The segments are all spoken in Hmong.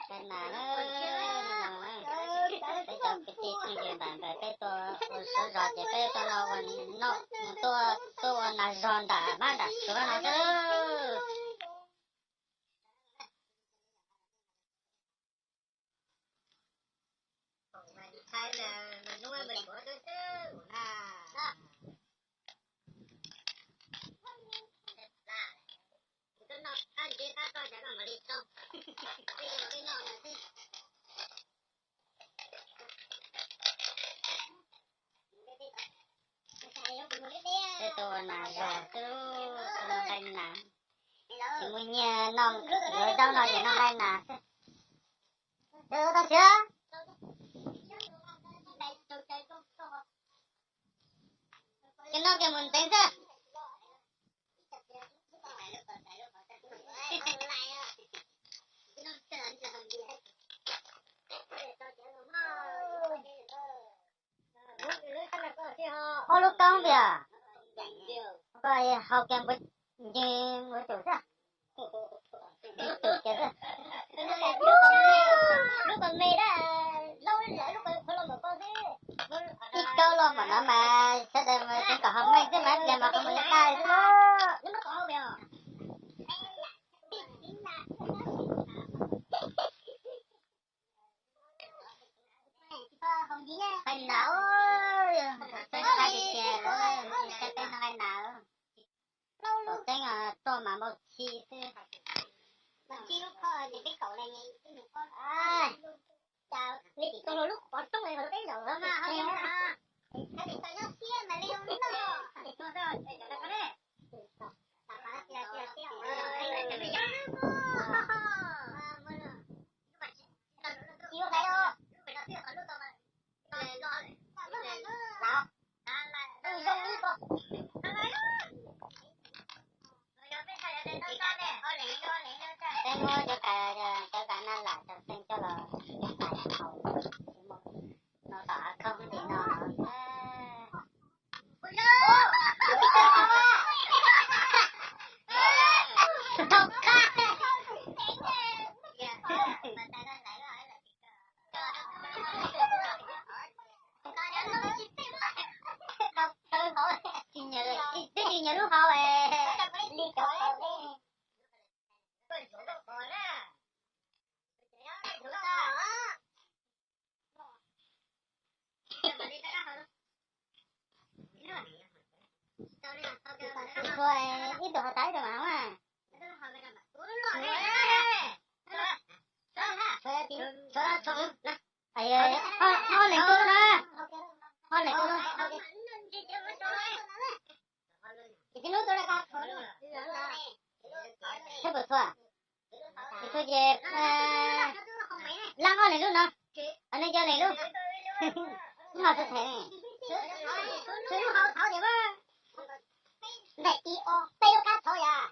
Peb nas, peb cov kwv tij phooj ywg ntam npawg peb tuaj ua suav zog ces peb tuaj noj ua, noj, tuaj, tuaj ua nas zog nram mab nram suav no xwb. Peb tuaj ua nas zog xwb, noj nqaij nas. Tsis muaj nyiaj noj, yuav zaub no ces noj nqaij nas xwb. Tau siab. Ces noj kiag mus ntxeev xwb. Ob lub koob tiag, koj hau kiag npua ncig ua tus xwb. Ib tus kiag xwb. Ib kaub los mas no mas sawv daws mas tseem kom haus meej xwb mas ib pliag mas qhov muag yuav dai xwb. Nqaij nas, saib tias saib peb noj nqaij nas. Tom teeb roj mas npau txhi xwb. Peb muab cov kas, cov kas na lam cov xeem coj los tais haus no tom av khoob tim no. Twb tsis nyiam lub hauv li cov qhov. Ib tug hov tas ib tug mas. Ob leeg tuaj na. Ob leeg tuaj. Tsis tib lub tuaj na. Thiab puas txhua? Tsis txhua ces lab ob leeg lub no. Nej coj leej lub. Noj txhua them. Ntawm ib ob peb lub kab txhov yom.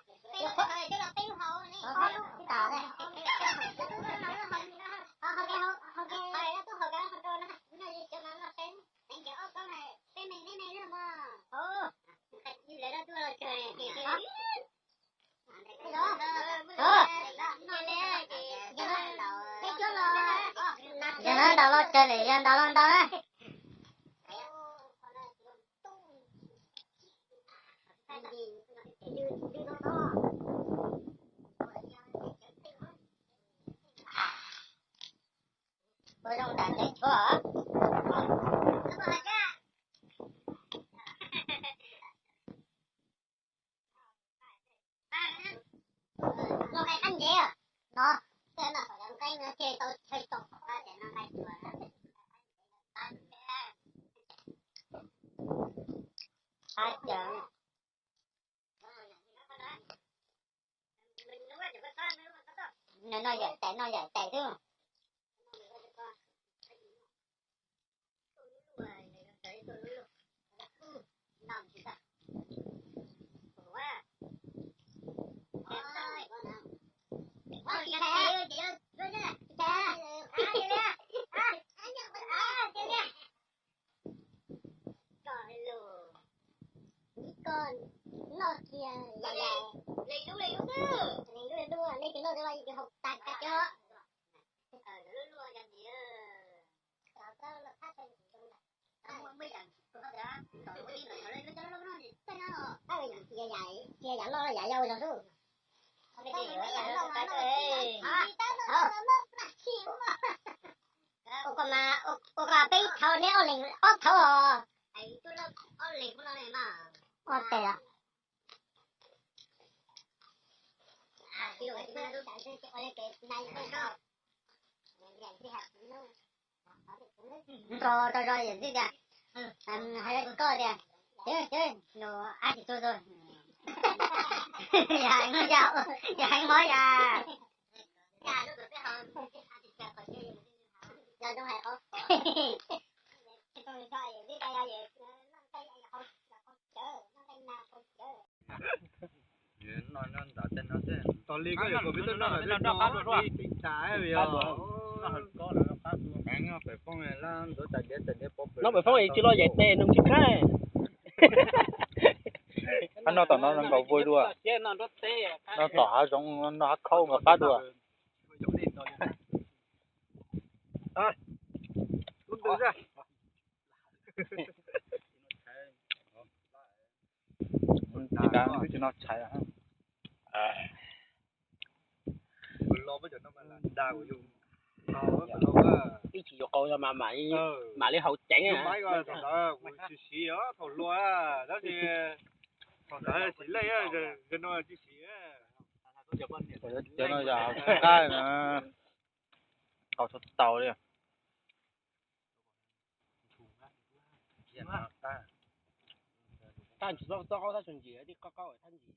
Yog no ntaus los tsawg li, yog ntaus los ntaus na. Ua zoo nram tsev tshuav. Noj nqaij qab ntsev no, noj nqaij no ces tau chaw tau qhov tias noj nqaij tshuav. Qab cawv. Noj yam tais, noj yam tais xwb. Ib ko noj kiag yam yam. Lees lub, lees lub, lees lub, nej tsis noj xwb los yus tsis haus tag kab cov. Ua koj mas, ua koj peb thaum neb ob leeg ob thaum os. Ob tes. Nrog rau zog yawm txwv tias, hais rau koj tias, nws ab tsis txog, yog heev mob yog, Tos li koj yuav kom peb tuaj noj ntawm tej no, ib tseem tas li os. Noj pem foob tsis los yaim tes nws tsis khaib. Qab noj tom no zoo nkaus vui dua. Noj tom hav zoov noj hav khaub mas qab dua. Tsis tas wb tsis noj tshais. Ib chim yuav qau mas mam li haus ceev. Cov no yog qab na, qau tau li. Thaj tsis txob qaub, thaj tsis ntsim, tib qaub qaub thaj ntsim.